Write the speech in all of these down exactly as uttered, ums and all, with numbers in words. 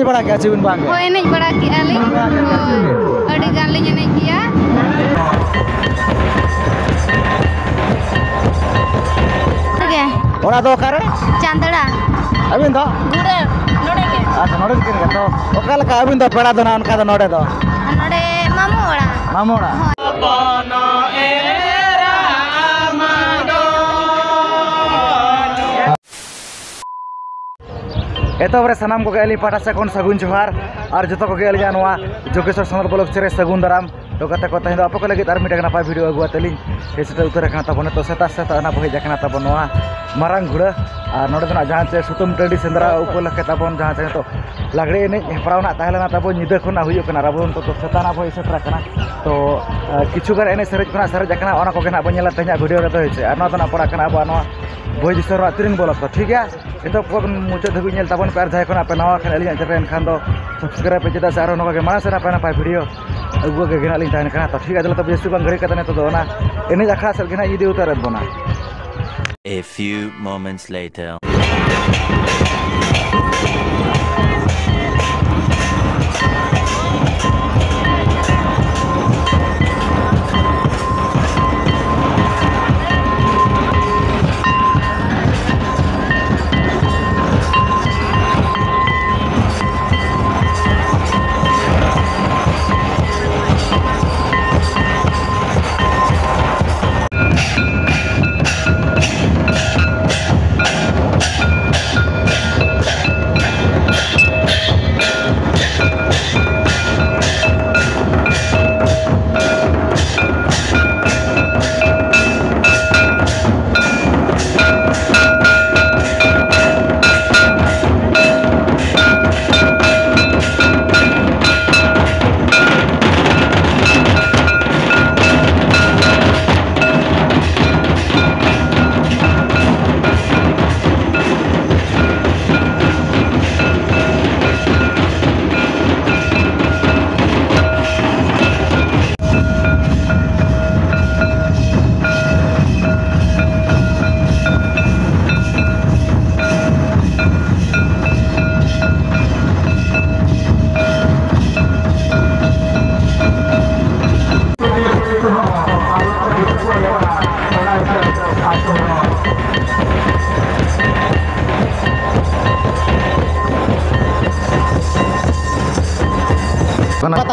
ᱵᱟᱲᱟ ᱠᱮᱜᱼᱟ ᱪᱮ ᱵᱤᱱ ᱵᱟᱝ ᱜᱮ? ᱦᱳᱭ, ᱮᱱᱮᱡ ᱵᱟᱲᱟ ᱠᱮᱜᱼᱟ ᱞᱤᱧ᱾ ᱦᱳᱭ, ᱟᱹᱰᱤ ᱜᱟᱱ ᱞᱤᱧ ᱮᱱᱮᱡ ᱜᱮᱭᱟ᱾ ᱜᱮ᱾ ᱚᱲᱟᱜ ᱫᱚ ᱚᱠᱟᱨᱮ? ᱪᱟᱸᱫᱲᱟ᱾ ᱟᱹᱵᱤᱱ ᱫᱚ? ᱜᱩᱲᱟᱹ, ᱱᱚᱰᱮ ᱜᱮ᱾ ᱟᱪᱪᱷᱟ, ᱱᱚᱰᱮ ᱜᱮ ᱛᱚ᱾ ᱚᱠᱟ ᱞᱮᱠᱟ ᱟᱹᱵᱤᱱ ᱫᱚ ᱯᱮᱲᱟ ᱫᱚ ᱱᱟᱜ ᱚᱱᱠᱟ ᱫᱚ ᱱᱚᱰᱮ ᱫᱚ? ᱱᱚᱰᱮ ᱢᱟᱢᱩ ᱚᱲᱟᱜ᱾ ᱢᱟᱢᱩ ᱚᱲᱟᱜ? ᱦᱳᱭ᱾ ᱮᱛᱚᱦᱚᱵ ᱨᱮ ᱥᱟᱱᱟᱢ ᱠᱚᱜᱮ ᱟᱹᱞᱤᱧ ᱯᱟᱦᱴᱟ ᱥᱮᱫ ᱠᱷᱚᱱ ᱥᱟᱹᱜᱩᱱ ᱡᱚᱦᱟᱨ, ᱟᱨ ᱡᱚᱛᱚ ᱠᱚᱜᱮ ᱟᱹᱞᱤᱧᱟᱜ ᱱᱚᱣᱟ ᱡᱳᱜᱮᱥᱣᱚᱨ ᱥᱟᱱᱛᱟᱲ ᱵᱞᱚᱜ ᱪᱮᱱᱮᱞ ᱨᱮ ᱥᱟᱹᱜᱩᱱ ᱫᱟᱨᱟᱢ᱾ ᱛᱚ ᱜᱟᱛᱮ ᱠᱚ, ᱛᱮᱦᱮᱧ ᱫᱚ ᱟᱯᱮ ᱠᱚ ᱞᱟᱹᱜᱤᱫ ᱟᱨ ᱢᱤᱫᱴᱟᱝ ᱱᱟᱯᱟᱭ ᱵᱷᱤᱰᱤᱭᱳ ᱟᱹᱜᱩ ᱟᱛᱮ ᱞᱤᱧ ᱦᱮᱡ ᱥᱮᱴᱮᱨ ᱩᱛᱟᱹᱨ ᱟᱠᱟᱱᱟ ᱛᱟᱵᱚᱱ᱾ ᱱᱤᱛᱚᱜ ᱥᱮᱛᱟᱜ ᱥᱮᱛᱟᱜ ᱱᱟᱜ ᱵᱚ ᱦᱮᱡ ᱟᱠᱟᱱᱟ ᱛᱟᱵᱚᱱ ᱱᱚᱣᱟ ᱢᱟᱨᱟᱝ ᱜᱷᱩᱲᱟᱹ, ᱟᱨ ᱱᱚᱰᱮ ᱫᱚ ᱱᱟᱜ ᱡᱟᱦᱟᱸ ᱪᱮ ᱥᱩᱛᱟᱹᱢ ᱴᱟᱺᱰᱤ ᱥᱮᱸᱫᱽᱨᱟ ᱩᱯᱚᱞᱚᱠᱠᱷᱮ ᱛᱟᱵᱚᱱ ᱡᱟᱦᱟᱸ ᱪᱮ ᱱᱤᱛᱚᱜ ᱞᱟᱜᱽᱲᱮ ᱮᱱᱮᱡ ᱦᱮᱯᱨᱟᱣ ᱱᱟᱜ ᱛᱟᱦᱮᱸ ᱞᱮᱱᱟ ᱛᱟᱵᱚᱱ, ᱧᱤᱫᱟᱹ ᱠᱷᱚᱱ ᱱᱟᱜ ᱦᱩᱭᱩᱜ ᱠᱟᱱᱟ, ᱟᱨ ᱟᱵᱚ ᱱᱤᱛᱚᱜ ᱫᱚ ᱥᱮᱛᱟᱜ ᱱᱟᱜ ᱵᱚ ᱦᱮᱡ ᱥᱮᱴᱮᱨ ᱟᱠᱟᱱᱟ᱾ ᱛᱚ, ᱟᱨ ᱠᱤᱪᱷᱩ ᱜᱟᱱ ᱮᱱᱮᱡ ᱥᱮᱨᱮᱧ ᱠᱷᱚᱱᱟᱜ ᱥᱟᱨᱮᱡ ᱟᱠᱟᱱᱟ, ᱚᱱᱟ ᱠᱚᱜᱮ ᱱᱟᱜ ᱵᱚᱱ ᱧᱮᱞᱟ ᱛᱮᱦᱮᱧᱟᱜ ᱵᱷᱤᱰᱤᱭᱳ ᱨᱮᱫᱚ, ᱦᱳᱭ ᱥᱮ᱾ ᱟᱨ ᱱᱚᱣᱟ ᱫᱚ ᱱᱟᱜ ᱯᱟᱲᱟᱜ ᱠᱟᱱᱟ ᱟᱵᱚᱣᱟᱜ ᱱᱚᱣᱟ ᱵᱷᱚᱸᱡᱽ ᱫᱤᱥᱚᱢ ᱨᱮᱱᱟᱜ ᱛᱤᱨᱤᱝ ᱵᱚᱞᱚᱠ ᱫᱚ, ᱴᱷᱤᱠ ᱜᱮᱭᱟ? ᱮᱛᱚᱦᱚᱵ ᱠᱷᱚᱱ ᱢᱩᱪᱟᱹᱫ ᱫᱷᱟᱹᱵᱤᱡ ᱧᱮᱞ ᱛᱟᱵᱚᱱ ᱯᱮ, ᱟᱨ ᱡᱟᱦᱟᱸᱭ ᱠᱷᱚᱱᱟᱜ ᱯᱮ ᱱᱟᱣᱟ ᱠᱷᱟᱱ ᱟᱹᱞᱤᱧᱟᱜ ᱪᱮᱱᱮᱞ ᱮᱱᱠᱷᱟᱱ ᱫᱚ ᱥᱟᱵᱥᱠᱨᱟᱭᱤᱵ ᱯᱮ, ᱪᱮᱫᱟᱜ ᱥᱮ ᱟᱨᱦᱚᱸ ᱱᱚᱝᱠᱟ ᱜᱮ ᱢᱟᱲᱟᱝ ᱥᱮᱫ ᱱᱟᱯᱟᱭ ᱱᱟᱯᱟᱭ ᱵᱷᱤᱰᱤᱭᱳ ᱟᱹᱜᱩ ᱜᱮ ᱱᱟᱜ ᱞᱤᱧ ᱛᱟᱦᱮᱱ ᱠᱟᱱᱟ᱾ ᱛᱚ ᱴᱷᱤᱠ ᱜᱮᱭᱟ, ᱛᱟᱦᱚᱞᱮ ᱛᱚᱵᱮ ᱡᱟᱹᱥᱛᱤ ᱵᱟᱝ ᱜᱷᱟᱹᱲᱤᱡ ᱠᱟᱛᱮ ᱱᱤᱛᱚᱜ ᱫᱚ ᱚᱱᱟ ᱮᱱᱮᱡ ᱟᱠᱷᱲᱟ ᱥᱮᱫ ᱜᱮ ᱱᱟᱜ ᱤᱫᱤ ᱩᱛᱟᱹᱨᱮᱫ ᱵᱚᱱᱟ᱾ A few moments later.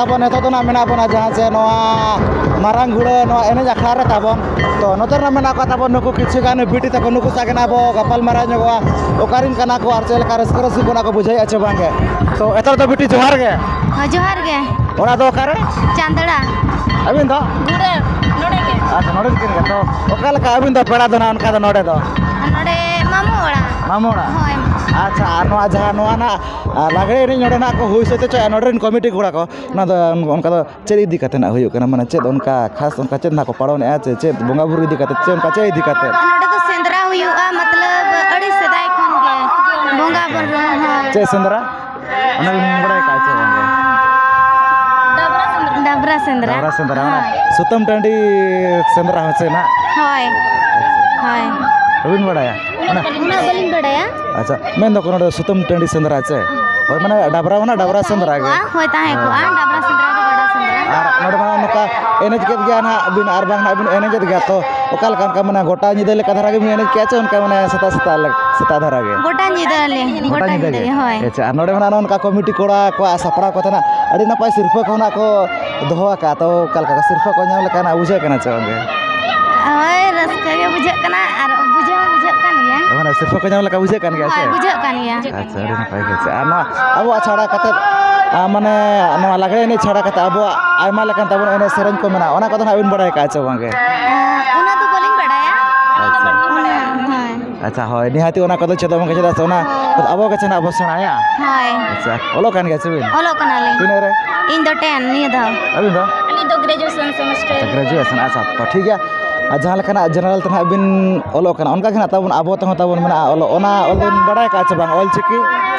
ᱟᱵᱚ ᱱᱤᱛᱚᱜ ᱫᱚ ᱱᱟᱜ ᱢᱮᱱᱟᱜ ᱵᱚᱱᱟ ᱡᱟᱦᱟᱸ ᱪᱮ ᱱᱚᱣᱟ ᱢᱟᱨᱟᱝ ᱜᱷᱩᱲᱟᱹ ᱱᱚᱣᱟ ᱮᱱᱮᱡ ᱟᱠᱷᱲᱟ ᱨᱮ ᱛᱟᱵᱚᱱ᱾ ᱛᱚ ᱱᱚᱛᱮ ᱨᱮ ᱱᱟᱜ ᱢᱮᱱᱟᱜ ᱠᱚᱣᱟ ᱛᱟᱵᱚᱱ ᱱᱩᱠᱩ ᱠᱤᱪᱷᱩ ᱜᱟᱱ ᱵᱤᱴᱤ ᱛᱟᱠᱚ, ᱱᱩᱠᱩ ᱥᱟᱶ ᱜᱮ ᱱᱟᱜ ᱵᱚ ᱜᱟᱯᱟᱞ ᱢᱟᱨᱟᱣ ᱧᱚᱜᱚᱜᱼᱟ᱾ ᱚᱠᱟᱨᱮᱱ ᱠᱟᱱᱟ ᱠᱚ ᱟᱨ ᱪᱮᱫ ᱞᱮᱠᱟ ᱨᱟᱹᱥᱠᱟᱹ ᱨᱟᱹᱥᱠᱟᱹ ᱠᱚ ᱱᱟᱜ ᱠᱚ ᱵᱩᱡᱷᱟᱹᱣᱮᱫᱼᱟ ᱪᱮ ᱵᱟᱝᱜᱮ? ᱛᱚ ᱮᱛᱚᱦᱚᱵ ᱫᱚ ᱵᱤᱴᱤ ᱡᱚᱦᱟᱨ ᱜᱮ᱾ ᱦᱳᱭ, ᱡᱚᱦᱟᱨ ᱜᱮ᱾ ᱚᱲᱟᱜ ᱫᱚ ᱚᱠᱟᱨᱮ? ᱪᱟᱸᱫᱲᱟ᱾ ᱟᱹᱵᱤᱱ ᱫᱚ? ᱜᱷᱩᱲᱟᱹ, ᱱᱚᱰᱮ ᱜᱮ᱾ ᱟᱪᱪᱷᱟ, ᱱᱚᱰᱮ ᱜᱮ᱾ ᱛᱚ ᱚᱠᱟ ᱞᱮᱠᱟ ᱟᱹᱵᱤᱱ ᱫᱚ ᱯᱮᱲᱟ ᱫᱚ ᱱᱟᱜ ᱚᱱᱠᱟ ᱫᱚ ᱱᱚᱰᱮ ᱫᱚ? ᱱᱚᱰᱮ ᱢᱟᱢᱩ ᱚᱲᱟᱜ᱾ ᱢᱟᱢᱩ ᱚᱲᱟᱜ? ᱦᱳᱭ᱾ ᱟᱪᱪᱷᱟ, ᱟᱨ ᱱᱚᱣᱟ ᱡᱟᱦᱟᱸ ᱱᱚᱣᱟ ᱱᱟᱜ, ᱟᱨ ᱞᱟᱜᱽᱲᱮ ᱮᱱᱮᱡ ᱱᱚᱰᱮ ᱱᱟᱜ ᱠᱚ ᱦᱩᱭ ᱥᱟᱹᱛ ᱦᱚᱪᱚᱭᱟ, ᱱᱚᱰᱮ ᱨᱮᱱ ᱠᱚᱢᱤᱴᱤ ᱠᱚᱲᱟ ᱠᱚ, ᱚᱱᱟ ᱫᱚ ᱚᱱᱠᱟ ᱫᱚ ᱪᱮᱫ ᱤᱫᱤ ᱠᱟᱛᱮ ᱱᱟᱜ ᱦᱩᱭᱩᱜ ᱠᱟᱱᱟ? ᱢᱟᱱᱮ ᱪᱮᱫ ᱚᱱᱠᱟ ᱠᱷᱟᱥ ᱚᱱᱠᱟ ᱪᱮᱫ ᱱᱟᱜ ᱠᱚ ᱯᱟᱲᱚᱱᱮᱜᱼᱟ? ᱪᱮ ᱪᱮᱫ ᱵᱚᱸᱜᱟ ᱵᱩᱨᱩ ᱤᱫᱤ ᱠᱟᱛᱮ, ᱪᱮ ᱚᱱᱠᱟ ᱪᱮᱫ ᱤᱫᱤ ᱠᱟᱛᱮ? ᱱᱚᱰᱮ ᱫᱚ ᱥᱮᱸᱫᱽᱨᱟ ᱦᱩᱭᱩᱜᱼᱟ, ᱢᱚᱛᱞᱚᱵ ᱟᱹᱰᱤ ᱥᱮᱫᱟᱭ ᱠᱷᱚᱱ ᱜᱮ ᱵᱚᱸᱜᱟ ᱵᱩᱨᱩ, ᱦᱮᱸ᱾ ᱪᱮᱫ ᱥᱮᱸᱫᱽᱨᱟ? ᱚᱱᱟ ᱵᱤᱱ ᱵᱟᱲᱟᱭ ᱠᱟᱜᱼᱟ ᱪᱮ ᱵᱟᱝ ᱜᱮ? ᱰᱟᱵᱨᱟ ᱥᱮᱸᱫᱽᱨᱟ᱾ ᱰᱟᱵᱨᱟ ᱥᱮᱸᱫᱽᱨᱟ, ᱚᱱᱟ ᱦᱮᱸ᱾ ᱥᱩᱛᱟᱹᱢ ᱴᱟᱺᱰᱤ ᱥᱮᱸᱫᱽᱨᱟ ᱦᱚᱸ ᱪᱮ ᱱᱟᱜ? ᱦᱳᱭ᱾ ᱦᱳᱭ᱾ ᱵᱟᱹᱵᱤᱱ ᱵᱟᱲᱟᱭᱟ? ᱩᱱᱟᱹᱜ ᱵᱟᱹᱞᱤᱧ ᱵᱟᱲᱟᱭᱟ᱾ ᱟᱪᱪᱷᱟ, ᱢᱮᱱ ᱫᱚᱠᱚ ᱱᱚᱰᱮ ᱥᱩᱛᱟᱹᱢ ᱴᱟᱺᱰᱤ ᱥᱮᱸᱫᱽᱨᱟ ᱪᱮ? ᱦᱳᱭ, ᱢᱟᱱᱮ ᱰᱟᱵᱨᱟ, ᱚᱱᱟ ᱰᱟᱵᱨᱟ ᱥᱮᱸᱫᱽᱨᱟ ᱜᱮ᱾ ᱦᱳᱭ, ᱛᱟᱦᱮᱸ ᱠᱚᱜᱼᱟ, ᱰᱟᱵᱨᱟ ᱥᱮᱸᱫᱽᱨᱟ ᱫᱚ ᱜᱟᱰᱟ ᱥᱮᱸᱫᱽᱨᱟ᱾ ᱟᱨ ᱱᱚᱰᱮ ᱢᱟ ᱱᱚᱝᱠᱟ ᱮᱱᱮᱡ ᱠᱮᱫ ᱜᱮᱭᱟ ᱱᱟᱦᱟᱜ ᱵᱤᱱ ᱟᱨ ᱵᱟᱝ ᱱᱟᱦᱟᱜ ᱵᱤᱱ ᱮᱱᱮᱡᱮᱫ ᱜᱮᱭᱟ, ᱛᱚ ᱚᱠᱟ ᱞᱮᱠᱟ ᱚᱱᱠᱟ ᱢᱟᱱᱮ ᱜᱚᱴᱟ ᱧᱤᱫᱟᱹ ᱞᱮᱠᱟ ᱫᱷᱟᱨᱟ ᱜᱮᱵᱤᱱ ᱮᱱᱮᱡ ᱠᱮᱜᱼᱟ ᱪᱮ ᱚᱱᱠᱟ ᱢᱟᱱᱮ ᱥᱮᱛᱟᱜ ᱥᱮᱛᱟᱜ ᱞᱮ-, ᱥᱮᱛᱟᱜ ᱫᱷᱟᱨᱟ ᱜᱮ? ᱜᱚᱴᱟ ᱧᱤᱫᱟᱹ ᱞᱮ, ᱜᱚᱴᱟ ᱜᱚᱴᱟ ᱧᱤᱫᱟᱹ ᱧᱤᱫᱟᱹ ᱜᱮ? ᱜᱮ, ᱦᱳᱭ᱾ ᱟᱪᱪᱷᱟ, ᱟᱨ ᱱᱚᱰᱮ ᱢᱟ ᱱᱚᱜᱼᱚ ᱱᱚᱝᱠᱟ ᱠᱚᱢᱤᱴᱤ ᱠᱚᱲᱟ ᱠᱚᱣᱟᱜ ᱥᱟᱯᱲᱟᱣ ᱠᱟᱛᱮ ᱱᱟᱜ ᱟᱹᱰᱤ ᱱᱟᱯᱟᱭ ᱥᱤᱨᱯᱷᱟᱹ ᱠᱚ ᱱᱟᱜ ᱠᱚ ᱫᱚᱦᱚ ᱟᱠᱟᱫᱼᱟ, ᱛᱚ ᱚᱠᱟ ᱞᱮᱠᱟ ᱥᱤᱨᱯᱷᱟᱹ ᱠᱚ ᱧᱟᱢ ᱞᱮᱠᱷᱟᱱ ᱱᱟᱜ ᱵᱩᱡᱷᱟᱹᱜ ᱠᱟᱱᱟ ᱪᱮ ᱵᱟᱝ ᱜᱮ? ᱦᱳᱭ, ᱨᱟᱹᱥᱠᱟᱹ ᱜᱮ ᱵᱩᱡᱷᱟᱹᱜ ᱠᱟᱱᱟ ᱟᱨ ᱵᱩᱡᱷᱟᱹᱣ ᱦᱚᱸ ᱵᱩᱡᱷᱟᱹᱜ ᱠᱟᱱ ᱜᱮᱭᱟ᱾ ᱢᱟᱱᱮ ᱥᱤᱨᱯᱷᱟᱹ ᱠᱚ ᱧᱟᱢ ᱞᱮᱠᱟ ᱵᱩᱡᱷᱟᱹᱜ ᱠᱟᱱ ᱜᱮᱭᱟ ᱥᱮ? ᱦᱳᱭ, ᱵᱩᱡᱷᱟᱹᱜ ᱠᱟᱱ ᱜᱮᱭᱟ᱾ ᱟᱪᱪᱷᱟ, ᱟᱹᱰᱤ ᱱᱟᱯᱟᱭ ᱜᱮ᱾ ᱟᱪᱪᱷᱟ, ᱟᱨ ᱱᱚᱣᱟ ᱟᱵᱚᱣᱟᱜ ᱪᱷᱟᱲᱟ ᱠᱟᱛᱮᱫ, ᱟᱨ ᱢᱟᱱᱮ ᱱᱚᱣᱟ ᱞᱟᱜᱽᱲᱮ ᱮᱱᱮᱡ ᱪᱷᱟᱲᱟ ᱠᱟᱛᱮᱫ ᱟᱵᱚᱣᱟᱜ ᱟᱭᱢᱟ ᱞᱮᱠᱟᱱ ᱛᱟᱵᱚᱱ ᱮᱱᱮᱡ ᱥᱮᱨᱮᱧ ᱠᱚ ᱢᱮᱱᱟᱜᱼᱟ, ᱚᱱᱟ ᱠᱚᱫᱚ ᱱᱟᱜ ᱵᱤᱱ ᱵᱟᱲᱟᱭ ᱠᱟᱜᱼᱟ ᱪᱮ ᱵᱟᱝ ᱜᱮ? ᱟᱸ, ᱚᱱᱟ ᱫᱚ ᱵᱟᱹᱞᱤᱧ ᱵᱟᱲᱟᱭᱟ᱾ ᱟᱪᱪᱷᱟ᱾ ᱚᱱᱟ, ᱦᱳᱭ᱾ ᱟᱪᱪᱷᱟ, ᱦᱳᱭ, ᱱᱤᱦᱟᱹᱛᱤ ᱚᱱᱟ ᱠᱚᱫᱚ ᱪᱮᱫᱚᱜ ᱵᱟᱝ ᱪᱮᱫᱟᱜ ᱥᱮ ᱚᱱᱟ ᱟᱵᱚ ᱜᱮ ᱪᱮ ᱱᱟᱜ ᱵᱚ ᱥᱮᱬᱟᱭᱟ᱾ ᱦᱳᱭ᱾ ᱟᱪᱪᱷᱟ, ᱚᱞᱚᱜ ᱠᱟᱱ ᱜᱮᱭᱟ ᱥᱮ ᱵᱤᱱ? ᱚᱞᱚᱜ ᱠᱟᱱᱟᱞᱤᱧ᱾ ᱛᱤᱱᱟᱹᱜ ᱨᱮ? ᱤᱧ ᱫᱚ ten ᱱᱤᱭᱟᱹ ᱫᱷᱟᱣ᱾ ᱟᱹᱵᱤᱱ ᱫᱚ? ᱟᱹᱞᱤᱧ ᱫᱚ graduation semester᱾ ᱟᱪᱪᱷᱟ, graduation, ᱟᱪᱪᱷᱟ, ᱛᱚ ᱴᱷᱤᱠ ᱜᱮᱭᱟ᱾ ᱟᱨ ᱡᱟᱦᱟᱸ ᱞᱮᱠᱟᱱᱟᱜ general ᱛᱮ ᱱᱟᱦᱟᱜ ᱵᱤᱱ ᱚᱞᱚᱜ ᱠᱟᱱᱟ, ᱚᱱᱠᱟ ᱜᱮ ᱱᱟᱦᱟᱜ ᱛᱟᱵᱚᱱ ᱟᱵᱚ ᱛᱮᱦᱚᱸ ᱛᱟᱵᱚᱱ ᱢᱮᱱᱟᱜᱼᱟ ᱚᱞᱚᱜ᱾ ᱚᱱᱟ ᱚᱞ ᱫᱚᱵᱤᱱ ᱵᱟᱲᱟᱭ ᱠᱟᱜᱼᱟ ᱪᱮ ᱵᱟᱝ, ᱚᱞ ᱪᱤᱠᱤ?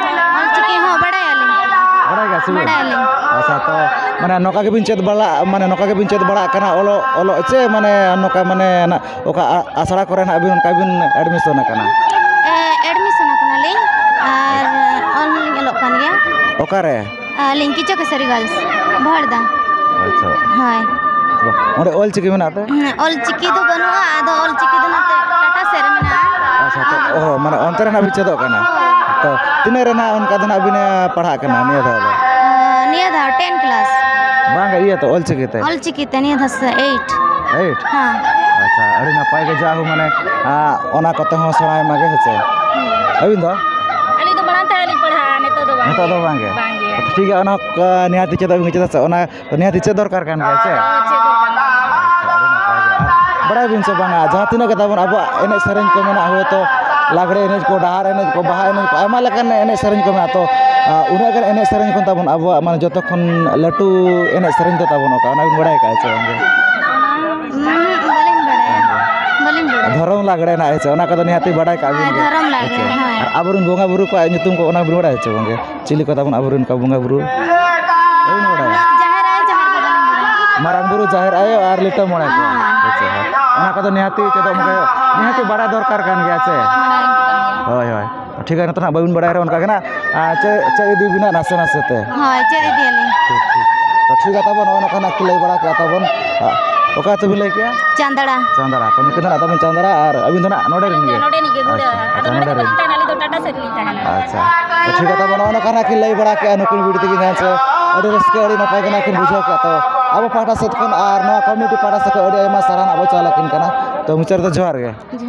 ᱚᱞ ᱪᱤᱠᱤ ᱦᱚᱸ ᱵᱟᱲᱟᱭᱟᱞᱤᱧ᱾ ᱵᱟᱲᱟᱭ ᱜᱮᱭᱟ ᱥᱮ ᱵᱤᱱ? ᱵᱟᱲᱟᱭᱟᱞᱤᱧ᱾ ᱟᱪᱪᱷᱟ, ᱛᱚ ᱢᱟᱱᱮ ᱱᱚᱝᱠᱟ ᱜᱮᱵᱤᱱ ᱪᱮᱫ ᱵᱟᱲᱟᱜ, ᱢᱟᱱᱮ ᱱᱚᱝᱠᱟ ᱜᱮᱵᱤᱱ ᱪᱮᱫ ᱵᱟᱲᱟᱜ ᱠᱟᱱᱟ ᱚᱞᱚᱜ, ᱚᱞᱚᱜ ᱪᱮ ᱢᱟᱱᱮ ᱱᱚᱝᱠᱟ ᱢᱟᱱᱮ ᱱᱟ-, ᱚᱠᱟ ᱟ-, ᱟᱥᱲᱟ ᱠᱚᱨᱮ ᱱᱟᱦᱟᱜ ᱵᱤᱱ ᱚᱱᱠᱟ ᱵᱤᱱ admission ᱟᱠᱟᱱᱟ? ᱮ, admission ᱟᱠᱟᱱᱟᱞᱤᱧ ᱟᱨ ᱚᱞ ᱦᱚᱸᱞᱤᱧ ᱚᱞᱚᱜ ᱠᱟᱱ ᱜᱮᱭᱟ᱾ ᱚᱠᱟᱨᱮ? ᱟᱹᱞᱤᱧ ᱠᱤᱪᱚᱠᱮᱥᱚᱨᱤ girls, ᱵᱷᱚᱲᱫᱟ᱾ ᱟᱪᱪᱷᱟ᱾ ᱦᱳᱭ᱾ ᱚᱸᱰᱮ ᱚᱞ ᱪᱤᱠᱤ ᱢᱮᱱᱟᱜ ᱛᱮ? ᱦᱩᱸ, ᱚᱞ ᱪᱤᱠᱤ ᱫᱚ ᱵᱟᱹᱱᱩᱜᱼᱟ, ᱟᱫᱚ ᱚᱞ ᱪᱤᱠᱤ ᱫᱚ ᱱᱚᱛᱮ ᱴᱟᱴᱟ ᱥᱮᱫ ᱨᱮ ᱢᱮᱱᱟᱜᱼᱟ᱾ ᱟᱪᱪᱷᱟ, ᱛᱚ, ᱚ, ᱢᱟᱱᱮ ᱚᱱᱛᱮ ᱨᱮᱱᱟᱜ ᱵᱤᱱ ᱪᱮᱫᱚᱜ ᱠᱟᱱᱟ? ᱛᱚ, ᱛᱤᱱᱟᱹᱜ ᱨᱮᱱᱟᱜ ᱚᱱᱠᱟ ᱫᱚ ᱱᱟᱜ ᱵᱤᱱ, ᱮ, ᱯᱟᱲᱦᱟᱜ ᱠᱟᱱᱟ ᱱᱤᱭᱟᱹ ᱫᱷᱟᱣ ᱫᱚ? ᱟᱸ, ᱱᱤᱭᱟᱹ ᱫᱷᱟᱣ ten class᱾ ᱵᱟᱝ, ᱤᱭᱟᱹ ᱛᱚ, ᱚᱞᱪᱤᱠᱤ ᱛᱮ? ᱚᱞᱪᱤᱠᱤ ᱛᱮ, ᱱᱤᱭᱟᱹ ᱫᱷᱟᱣ ᱥᱮ ᱮᱭᱤᱴ᱾ ᱮᱭᱤᱴ? ᱦᱮᱸ᱾ ᱟᱪᱪᱷᱟ, ᱟᱹᱰᱤ ᱱᱟᱯᱟᱭ ᱜᱮ, ᱡᱟ ᱦᱳ, ᱢᱟᱱᱮ, ᱟ, ᱚᱱᱟ ᱠᱚᱛᱮ ᱦᱚᱸ ᱥᱮᱬᱟᱭ ᱢᱟᱜᱮ, ᱦᱮᱸ ᱥᱮ? ᱟᱹᱵᱤᱱ ᱫᱚ? ᱟᱹᱞᱤᱧ ᱫᱚ ᱢᱟᱲᱟᱝ ᱛᱟᱦᱮᱸ ᱞᱤᱧ ᱯᱟᱲᱦᱟᱜᱼᱟ, ᱱᱤᱛᱚᱜ ᱫᱚ ᱵᱟᱝ᱾ ᱱᱤᱛᱚᱜ ᱫᱚ ᱵᱟᱝ ᱜᱮ? ᱵᱟᱝ ᱜᱮ᱾ ᱴᱷᱤᱠ ᱜᱮᱭᱟ, ᱚᱱᱟ, ᱟ, ᱱᱤᱦᱟᱹᱛ ᱪᱮᱫ ᱫᱚ ᱵᱤᱱ ᱪᱮᱫᱟ ᱥᱮ, ᱚᱱᱟ ᱱᱤᱦᱟᱹᱛ ᱪᱮᱫ ᱫᱚᱨᱠᱟᱨ ᱠᱟᱱ ᱜᱮᱭᱟ ᱥᱮ? ᱦᱳᱭ, ᱪᱮᱫ ᱫᱚᱨᱠᱟᱨ᱾ ᱟᱪᱪᱷᱟ, ᱟᱹᱰᱤ ᱱᱟᱯᱟᱭ ᱜᱮ᱾ ᱟᱨ ᱵᱟᱲᱟᱭ ᱵᱤᱱ ᱥᱮ ᱵᱟᱝᱟ, ᱡᱟᱦᱟᱸ ᱛᱤᱱᱟᱹᱜ ᱜᱮ ᱛᱟᱵᱚᱱ ᱟᱵᱚᱣᱟᱜ ᱮᱱᱮᱡ ᱥᱮᱨᱮᱧ ᱠᱚ ᱢᱮᱱᱟᱜᱼᱟ, ᱦᱳᱭᱛᱳ ᱞᱟᱜᱽᱲᱮ ᱮᱱᱮᱡ ᱠᱚ, ᱰᱟᱦᱟᱨ ᱮᱱᱮᱡ ᱠᱚ, ᱵᱟᱦᱟ ᱮᱱᱮᱡ ᱠᱚ, ᱟᱭᱢᱟ ᱞᱮᱠᱟᱱ ᱮᱱᱮᱡ ᱥᱮᱨᱮᱧ ᱠᱚ ᱢᱮᱱᱟᱜᱼᱟ, ᱛᱚ, ᱟ, ᱩᱱᱟᱹᱜ ᱜᱟᱱ ᱮᱱᱮᱡ ᱥᱮᱨᱮᱧ ᱠᱷᱚᱱ ᱛᱟᱵᱚᱱ ᱟᱵᱚᱣᱟᱜ, ᱢᱟᱱᱮ, ᱡᱚᱛᱚ ᱠᱷᱚᱱ ᱞᱟᱹᱴᱩ ᱮᱱᱮᱡ ᱥᱮᱨᱮᱧ ᱫᱚ ᱛᱟᱵᱚᱱ ᱚᱠᱟ, ᱚᱱᱟ ᱵᱤᱱ ᱵᱟᱲᱟᱭ ᱠᱟᱜᱼᱟ ᱥᱮ ᱵᱟᱝ ᱜᱮ? ᱩᱸᱦᱩᱸᱜ, ᱵᱟᱹᱞᱤᱧ ᱵᱟᱲᱟᱭᱟ᱾ ᱵᱟᱹᱞᱤᱧ ᱵᱟᱲᱟᱭᱟ᱾ ᱫᱷᱚᱨᱚᱢ ᱞᱟᱜᱽᱲᱮ ᱦᱮᱱᱟᱜᱼᱟ, ᱦᱮᱸ ᱥᱮ? ᱚᱱᱟ ᱠᱚᱫᱚ ᱱᱤᱦᱟᱹᱛᱤ ᱵᱟᱰᱟᱭ ᱠᱟᱜ ᱵᱤᱱ ᱦᱳᱭ, ᱜᱮ᱾ ᱫᱷᱚᱨᱚᱢ ᱞᱟᱜᱽᱲᱮ, ᱦᱮᱸ ᱥᱮ? ᱦᱳᱭ᱾ ᱟᱨ ᱟᱵᱚᱨᱮᱱ ᱵᱚᱸᱜᱟ ᱵᱩᱨᱩ ᱠᱚᱣᱟᱜ ᱧᱩᱛᱩᱢ ᱠᱚ, ᱚᱱᱟ ᱵᱤᱱ ᱵᱟᱲᱟᱭᱟ ᱥᱮ ᱵᱟᱝ ᱜᱮ? ᱪᱤᱞᱤ ᱠᱚ ᱛᱟᱵᱚᱱ ᱟᱵᱚᱨᱮᱱ ᱚᱱᱠᱟ ᱵᱚᱸᱜᱟ ᱵᱩᱨᱩ? ᱵᱟᱹᱵᱤᱱ ᱵᱟᱲᱟᱭᱟ? ᱡᱟᱦᱮᱨ ᱟᱭᱳ, ᱡᱟᱦᱮᱨ ᱠᱚ ᱵᱟᱹᱞᱤᱧ ᱵᱟᱲᱟᱭᱟ᱾ ᱢᱟᱨᱟᱝ ᱵᱩᱨᱩ, ᱡᱟᱦᱮᱨ ᱟᱭᱳ ᱟᱨ ᱞᱤᱴᱟᱹ ᱢᱚᱬᱮ ᱠᱚ᱾ ᱦᱮᱸ᱾ ᱟᱪᱪᱷᱟ, ᱦᱮᱸ᱾ ᱚᱱᱟ ᱠᱚᱫᱚ ᱱᱤᱦᱟᱹᱛᱤ ᱪᱮᱫᱚᱜ ᱢᱟᱱᱮ ᱱᱤᱦᱟᱹᱛᱤ ᱵᱟᱲᱟᱭ ᱫᱚᱨᱠᱟᱨ ᱠᱟᱱ ᱜᱮᱭᱟ ᱥᱮ? ᱵᱟᱲᱟᱭ ᱫᱚᱨᱠᱟᱨ ᱠᱟᱱ ᱜᱮᱭᱟ᱾ ᱦᱳᱭ, ᱦᱳᱭ᱾ ᱴᱷᱤᱠ ᱜᱮᱭᱟ, ᱱᱤᱛᱚᱜ ᱱᱟᱦᱟᱜ ᱵᱟᱹᱵᱤᱱ ᱵᱟᱲᱟᱭ ᱨᱮᱦᱚᱸ ᱚᱱᱠᱟ ᱜᱮ ᱱᱟᱦᱟᱜ, ᱟᱨ ᱪᱮᱫ, ᱪᱮᱫ ᱤᱫᱤ ᱵᱤᱱᱟ ᱱᱟᱥᱮ ᱱᱟᱥᱮ ᱛᱮ᱾ ᱦᱳᱭ, ᱪᱮᱫ ᱤᱫᱤᱭᱟᱞᱤᱧ᱾ ᱴᱷᱤᱠ, ᱴᱷᱤᱠ᱾ ᱛᱚ, ᱴᱷᱤᱠ ᱜᱮᱭᱟ, ᱛᱟᱵᱚᱱ ᱱᱚᱜᱼᱚᱭ ᱱᱚᱝᱠᱟ ᱱᱟᱜ ᱠᱤᱱ ᱞᱟᱹᱭ ᱵᱟᱲᱟ ᱠᱮᱫᱼᱟ ᱛᱟᱵᱚᱱ᱾ ᱟ, ᱚᱠᱟ ᱟᱹᱛᱩ ᱵᱤᱱ ᱞᱟᱹᱭ ᱠᱮᱫᱼᱟ? ᱪᱟᱸᱫᱲᱟ᱾ ᱪᱟᱸᱫᱲᱟ᱾ ᱛᱚ, ᱱᱩᱠᱤᱱ ᱫᱚ ᱱᱟᱜ ᱛᱟᱵᱚᱱ ᱪᱟᱸᱫᱲᱟ, ᱟᱨ ᱟᱹᱵᱤᱱ ᱫᱚ ᱱᱟᱜ ᱱᱚᱰᱮ ᱨᱮᱱ ᱜᱮ? ᱱᱚᱰᱮ ᱨᱤᱱᱤᱡ ᱜᱮ, ᱜᱩᱰᱟᱹ᱾ ᱟᱪᱪᱷᱟ, ᱟᱫᱚ ᱟᱪᱪᱷᱟ, ᱱᱚᱰᱮ ᱱᱚᱰᱮ ᱫᱚ ᱨᱮᱱ᱾ ᱵᱟᱹᱞᱤᱧ ᱛᱟᱦᱮᱱᱟ, ᱟᱹᱞᱤᱧ ᱫᱚ ᱴᱟᱴᱟ ᱥᱮᱫ ᱨᱮᱞᱤᱧ ᱛᱟᱦᱮᱱᱟ᱾ ᱟᱪᱪᱷᱟ᱾ ᱛᱚ, ᱴᱷᱤᱠ ᱜᱮᱭᱟ, ᱛᱟᱵᱚᱱ ᱱᱚᱜᱼᱚᱭ ᱱᱚᱝᱠᱟ ᱱᱟᱜ ᱠᱤᱱ ᱞᱟᱹᱭ ᱵᱟᱲᱟ ᱠᱮᱫᱼᱟ ᱱᱩᱠᱤᱱ ᱵᱩᱰᱷᱤ ᱛᱟᱹᱠᱤᱱ ᱡᱟᱦᱟᱸ ᱥᱮ ᱟᱹᱰᱤ ᱨᱟᱹᱥᱠᱟᱹ, ᱟᱹᱰᱤ ᱱᱟᱯᱟᱭ ᱜᱮ ᱱᱟᱜ ᱠᱤᱱ ᱵᱩᱡᱷᱟᱹᱣ ᱠᱮᱫᱼᱟ᱾ ᱛᱚ, ᱟᱵᱚ ᱯᱟᱦᱴᱟ ᱥᱮᱫ ᱠᱷᱚᱱ ᱟᱨ ᱱᱚᱣᱟ ᱠᱚᱢᱤᱴᱤ ᱯᱟᱦᱴᱟ ᱥᱮᱫ ᱠᱷᱚᱱ ᱟᱹᱰᱤ ᱟᱭᱢᱟ ᱥᱟᱨᱦᱟᱣ ᱱᱟᱜ ᱵᱚ ᱪᱟᱞ ᱟᱹᱠᱤᱱ ᱠᱟᱱᱟ᱾ ᱛᱚ, ᱢᱩᱪᱟᱹᱫ ᱨᱮᱫᱚ ᱡᱚᱦᱟᱨ ᱜᱮ᱾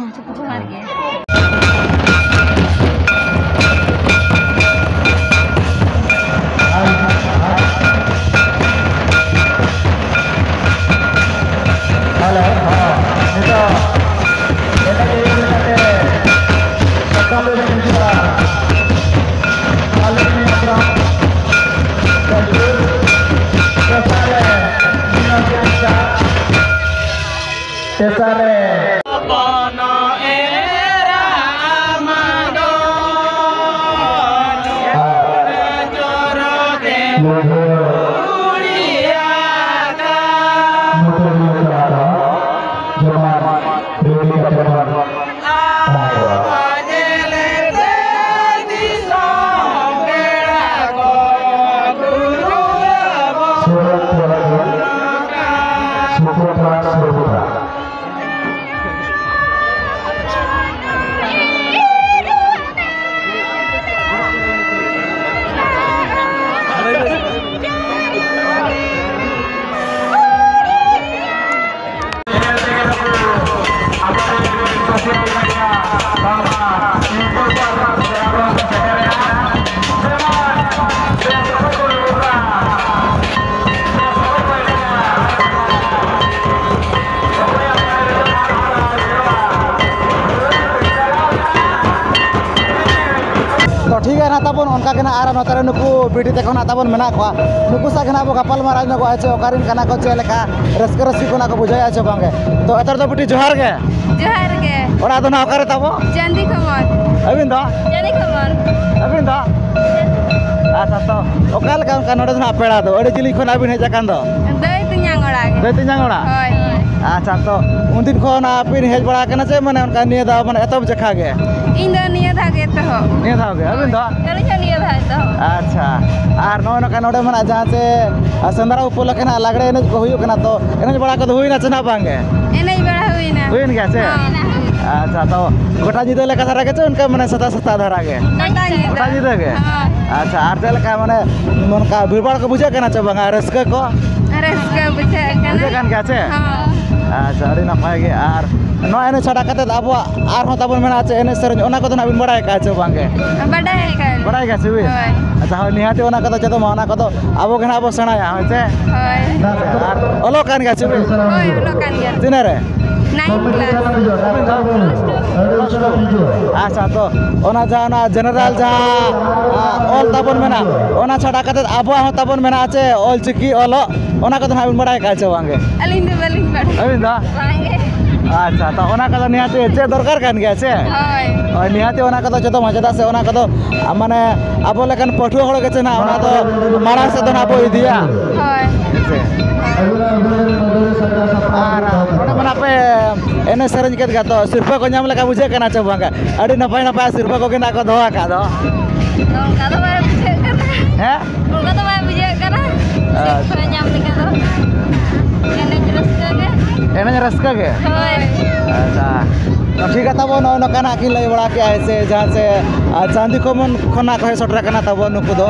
ᱡᱚᱦᱟᱨ ᱜᱮ᱾ ᱦᱮᱞᱳ, ᱦᱚᱸ, ᱱᱤᱛᱚᱜ ᱮᱱᱮᱡ ᱟᱹᱭᱩᱨ ᱞᱮᱠᱟᱛᱮ ᱥᱟᱠᱟᱢ ᱨᱮᱵᱚᱱ ᱦᱤᱡᱩᱜᱼᱟ᱾ ᱟᱞᱮ ᱱᱤᱭᱟᱹ ᱯᱨᱳᱜᱨᱟᱢ ᱫᱚᱥᱟᱨ ᱨᱮ ᱢᱤᱱᱟ ᱵᱮᱱᱥᱟ, ᱛᱮᱥᱟᱨ ᱨᱮ ᱜᱮᱭᱟ ᱱᱟᱜ ᱛᱟᱵᱚᱱ, ᱚᱱᱠᱟ ᱜᱮ ᱱᱟᱜ ᱟᱨ ᱱᱚᱛᱮ ᱨᱮ ᱱᱩᱠᱩ ᱵᱤᱴᱤ ᱛᱟᱠᱚ ᱱᱟᱜ ᱛᱟᱵᱚᱱ ᱢᱮᱱᱟᱜ ᱠᱚᱣᱟ, ᱱᱩᱠᱩ ᱥᱟᱶ ᱜᱮ ᱱᱟᱜ ᱵᱚ ᱜᱟᱯᱟᱞ ᱢᱟᱨᱟᱣ ᱧᱚᱜᱚᱜᱼᱟ, ᱪᱮ ᱚᱠᱟ ᱨᱮᱱ ᱠᱟᱱᱟ ᱠᱚ, ᱪᱮᱫ ᱞᱮᱠᱟ ᱨᱟᱹᱥᱠᱟᱹ ᱨᱟᱹᱥᱠᱟᱹ ᱠᱚ ᱱᱟᱜ ᱠᱚ ᱵᱩᱡᱷᱟᱹᱣᱮᱫᱼᱟ ᱪᱮ ᱵᱟᱝ ᱜᱮ᱾ ᱛᱚ ᱮᱛᱚᱨ ᱫᱚ ᱵᱤᱴᱤ ᱡᱚᱦᱟᱨ ᱜᱮ᱾ ᱡᱚᱦᱟᱨ ᱜᱮ᱾ ᱚᱲᱟᱜ ᱫᱚ ᱱᱟᱜ ᱚᱠᱟ ᱨᱮ ᱛᱟᱵᱚ? ᱪᱟᱸᱫᱤ ᱠᱷᱚᱢᱚᱨ᱾ ᱟᱹᱵᱤᱱ ᱫᱚ? ᱪᱟᱸᱫᱤ ᱠᱷᱚᱢᱚᱨ᱾ ᱟᱹᱵᱤᱱ ᱫᱚ? ᱟᱪᱪᱷᱟ, ᱛᱚ ᱚᱠᱟ ᱞᱮᱠᱟ ᱚᱱᱠᱟ ᱱᱚᱰᱮ ᱫᱚ ᱱᱟᱜ ᱯᱮᱲᱟ ᱫᱚ ᱟᱹᱰᱤ ᱡᱤᱞᱤᱧ ᱠᱷᱚᱱ ᱟᱹᱵᱤᱱ ᱦᱮᱡ ᱟᱠᱟᱱ ᱫᱚ? ᱫᱟᱹᱭ ᱛᱮᱧᱟᱝ ᱚᱲᱟᱜ ᱜᱮ᱾ ᱫᱟᱹᱭ ᱛᱮᱧᱟᱝ ᱚᱲᱟᱜ? ᱦᱳᱭ᱾ ᱟᱪᱪᱷᱟ, ᱛᱚ ᱩᱱᱫᱤᱱ ᱠᱷᱚᱱ ᱟᱯᱮ ᱦᱮᱡ ᱵᱟᱲᱟ ᱟᱠᱟᱱᱟ ᱪᱮ ᱢᱟᱱᱮ ᱚᱱᱠᱟ ᱱᱤᱭᱟᱹ ᱫᱷᱟᱣ ᱢᱟᱱᱮ ᱮᱛᱚᱦᱚᱵ ᱡᱚᱠᱷᱟ ᱜᱮ? ᱤᱧ ᱫᱚ ᱱᱤᱭᱟᱹ ᱫᱷᱟᱣ ᱜᱮ ᱮᱛᱚᱦᱚᱵ᱾ ᱱᱤᱭᱟᱹ ᱫᱷᱟᱣ ᱜᱮ? ᱟᱹᱵᱤᱱ ᱫᱚ? ᱦᱳᱭ, ᱟᱹᱞᱤᱧ ᱦᱚᱸ ᱱᱤᱭᱟᱹ ᱫᱷᱟᱣ ᱮᱛᱚᱦᱚᱵ᱾ ᱟᱪᱪᱷᱟ, ᱟᱨ ᱱᱚᱜᱼᱚᱭ ᱱᱚᱝᱠᱟ ᱱᱚᱰᱮ ᱢᱟ ᱱᱟᱜ ᱡᱟᱦᱟᱸ ᱪᱮ, ᱟ, ᱥᱮᱸᱫᱽᱨᱟ ᱩᱯᱚᱞᱚᱠᱷᱮ ᱱᱟᱜ ᱞᱟᱜᱽᱲᱮ ᱮᱱᱮᱡ ᱠᱚ ᱦᱩᱭᱩᱜ ᱠᱟᱱᱟ, ᱛᱚ ᱮᱱᱮᱡ ᱵᱟᱲᱟ ᱠᱚᱫᱚ ᱦᱩᱭᱱᱟ ᱪᱮ ᱱᱟᱜ ᱵᱟᱝ ᱜᱮ? ᱮᱱᱮᱡ ᱵᱟᱲᱟ ᱦᱩᱭᱱᱟ᱾ ᱦᱩᱭᱮᱱ ᱜᱮᱭᱟ ᱪᱮ? ᱦᱮᱸ᱾ ᱟᱪᱪᱷᱟ, ᱛᱚ ᱜᱚᱴᱟ ᱧᱤᱫᱟᱹ ᱞᱮᱠᱟ ᱫᱷᱟᱨᱟ ᱜᱮ ᱪᱮ ᱚᱱᱠᱟ ᱢᱟᱱᱮ ᱥᱮᱛᱟᱜ ᱥᱮᱛᱟᱜ ᱫᱷᱟᱨᱟ ᱜᱮ? ᱜᱚᱴᱟ ᱧᱤᱫᱟᱹ᱾ ᱜᱚᱴᱟ ᱧᱤᱫᱟᱹ ᱜᱮ? ᱦᱮᱸ᱾ ᱟᱪᱪᱷᱟ, ᱟᱨ ᱪᱮᱫ ᱞᱮᱠᱟ ᱢᱟᱱᱮ ᱱᱚᱝᱠᱟ ᱵᱷᱤᱲ ᱵᱷᱟᱲ ᱠᱚ ᱵᱩᱡᱷᱟᱹᱜ ᱠᱟᱱᱟ ᱪᱮ ᱵᱟᱝᱟ, ᱨᱟᱹᱥᱠᱟᱹ ᱠᱚ? ᱨᱟᱹᱥᱠᱟᱹ ᱵᱩᱡᱷᱟᱹᱜ ᱠᱟᱱᱟ᱾ ᱵᱩᱡᱷᱟᱹᱜ ᱠᱟᱱ ᱜᱮᱭᱟ ᱪᱮ? ᱦᱚᱸ᱾ ᱟᱪᱪᱷᱟ, ᱟᱹᱰᱤ ᱱᱟᱯᱟᱭ ᱜᱮ᱾ ᱟᱨ ᱱᱚᱣᱟ ᱮᱱᱮᱡ ᱪᱷᱟᱰᱟ ᱠᱟᱛᱮᱫ ᱟᱵᱚᱣᱟᱜ ᱟᱨᱦᱚᱸ ᱛᱟᱵᱚᱱ ᱢᱮᱱᱟᱜᱼᱟ ᱪᱮ ᱮᱱᱮᱡ ᱥᱮᱨᱮᱧ, ᱚᱱᱟ ᱠᱚᱫᱚ ᱱᱟᱜ ᱵᱤᱱ ᱵᱟᱲᱟᱭ ᱟᱠᱟᱫᱼᱟ ᱪᱮ ᱵᱟᱝ ᱜᱮ? ᱵᱟᱰᱟᱭ ᱟᱠᱟᱫ᱾ ᱵᱟᱲᱟᱭ ᱜᱮᱭᱟ ᱥᱮ ᱵᱤᱱ? ᱦᱳᱭ᱾ ᱟᱪᱪᱷᱟ, ᱦᱳᱭ, ᱱᱤᱦᱟᱹᱛᱤ ᱚᱱᱟ ᱠᱚᱫᱚ ᱪᱮᱫᱚᱜ ᱢᱟ, ᱚᱱᱟ ᱠᱚᱫᱚ ᱟᱵᱚ ᱜᱮ ᱱᱟᱜ ᱵᱚ ᱥᱮᱬᱟᱭᱟ, ᱦᱳᱭ ᱥᱮ? ᱦᱳᱭ᱾ ᱟᱨ ᱚᱞᱚᱜ ᱠᱟᱱ ᱜᱮᱭᱟ ᱪᱮ ᱵᱤᱱ? ᱦᱳᱭ, ᱚᱞᱚᱜ ᱠᱟᱱ ᱜᱮᱭᱟ᱾ ᱛᱤᱱᱟᱹᱜ ᱨᱮ? Ninth class᱾ ᱟᱪᱪᱷᱟ, ᱛᱚ ᱚᱱᱟ ᱡᱟᱦᱟᱸ ᱚᱱᱟ general ᱡᱟᱦᱟᱸ, ᱟ, ᱚᱞ ᱛᱟᱵᱚᱱ ᱢᱮᱱᱟᱜᱼᱟ, ᱚᱱᱟ ᱪᱷᱟᱰᱟ ᱠᱟᱛᱮᱫ ᱟᱵᱚᱣᱟᱜ ᱦᱚᱸ ᱛᱟᱵᱚᱱ ᱢᱮᱱᱟᱜᱼᱟ ᱪᱮ ᱚᱞ ᱪᱤᱠᱤ ᱚᱞᱚᱜ, ᱚᱱᱟ ᱠᱚᱫᱚ ᱱᱟᱜ ᱵᱤᱱ ᱵᱟᱲᱟᱭ ᱟᱠᱟᱫᱼᱟ ᱪᱮ ᱵᱟᱝ ᱜᱮ? ᱟᱹᱞᱤᱧ ᱫᱚ ᱵᱟᱹᱞᱤᱧ ᱵᱟᱲᱟᱭᱟ᱾ ᱟᱹᱵᱤᱱ ᱫᱚ? ᱵᱟᱝ ᱜᱮ᱾ ᱟᱪᱪᱷᱟ, ᱛᱚ ᱚᱱᱟ ᱠᱚᱫᱚ ᱱᱤᱦᱟᱹᱛᱤ ᱪᱮᱫ ᱫᱚᱨᱠᱟᱨ ᱠᱟᱱ ᱜᱮᱭᱟ ᱥᱮ? ᱦᱳᱭ᱾ ᱦᱳᱭ, ᱱᱤᱦᱟᱹᱛᱤ ᱚᱱᱟ ᱠᱚᱫᱚ ᱪᱮᱫᱚᱜ ᱢᱟ, ᱪᱮᱫᱟᱜ ᱥᱮ ᱚᱱᱟ ᱠᱚᱫᱚ, ᱟ, ᱢᱟᱱᱮ ᱟᱵᱚ ᱞᱮᱠᱟᱱ ᱯᱟᱹᱴᱷᱩᱣᱟᱹ ᱦᱚᱲ ᱜᱮ ᱪᱮ ᱱᱟᱜ ᱚᱱᱟ ᱫᱚ ᱢᱟᱲᱟᱝ ᱥᱮᱫ ᱫᱚ ᱱᱟᱜ ᱵᱚ ᱤᱫᱤᱭᱟ᱾ ᱦᱳᱭ᱾ ᱦᱮᱸ ᱥᱮ? ᱟᱨ ᱱᱚᱰᱮ ᱢᱟ ᱱᱟᱜ ᱯᱮ ᱮᱱᱮᱡ ᱥᱮᱨᱮᱧ ᱠᱮᱫ ᱜᱮᱭᱟ, ᱛᱚ ᱥᱤᱨᱯᱟᱹ ᱠᱚ ᱧᱟᱢ ᱞᱮᱠᱟ ᱵᱩᱡᱷᱟᱹᱜ ᱠᱟᱱᱟ ᱪᱮ ᱵᱟᱝᱟ? ᱟᱹᱰᱤ ᱱᱟᱯᱟᱭ ᱱᱟᱯᱟᱭ ᱥᱤᱨᱯᱟᱹ ᱠᱚᱜᱮ ᱱᱟᱜ ᱠᱚ ᱫᱚᱦᱚ ᱟᱠᱟᱫ ᱫᱚ᱾ ᱚᱱᱠᱟ ᱫᱚ ᱵᱟᱭ ᱵᱩᱡᱷᱟᱹᱜ ᱠᱟᱱᱟ᱾ ᱦᱮᱸ? ᱚᱱᱠᱟ ᱫᱚ ᱵᱟᱭ ᱵᱩᱡᱷᱟᱹᱜ ᱠᱟᱱᱟ᱾ ᱟᱪᱪᱷᱟ᱾ ᱥᱤᱨᱯᱟᱹ ᱧᱟᱢ ᱞᱮᱠᱟ ᱫᱚ ᱮᱱᱮᱡ ᱨᱟᱹᱥᱠᱟᱹ ᱜᱮ᱾ ᱮᱱᱮᱡ ᱨᱟᱹᱥᱠᱟᱹ ᱜᱮ? ᱦᱳᱭ᱾ ᱟᱪᱪᱷᱟ᱾ ᱛᱚ ᱴᱷᱤᱠ ᱜᱮᱭᱟ ᱛᱟᱵᱚ, ᱱᱚᱜᱼᱚᱭ ᱱᱚᱝᱠᱟ ᱱᱟᱜ ᱠᱤᱱ ᱞᱟᱹᱭ ᱵᱟᱲᱟ ᱠᱮᱜᱼᱟ ᱥᱮ ᱡᱟᱦᱟᱸ ᱥᱮ, ᱟᱨ ᱪᱟᱸᱫᱤ ᱠᱷᱚᱢᱚᱱ ᱠᱷᱚᱱᱟᱜ ᱠᱚ ᱦᱮᱡ ᱥᱮᱴᱮᱨ ᱟᱠᱟᱱᱟ ᱛᱟᱵᱚ ᱱᱩᱠᱩ ᱫᱚ᱾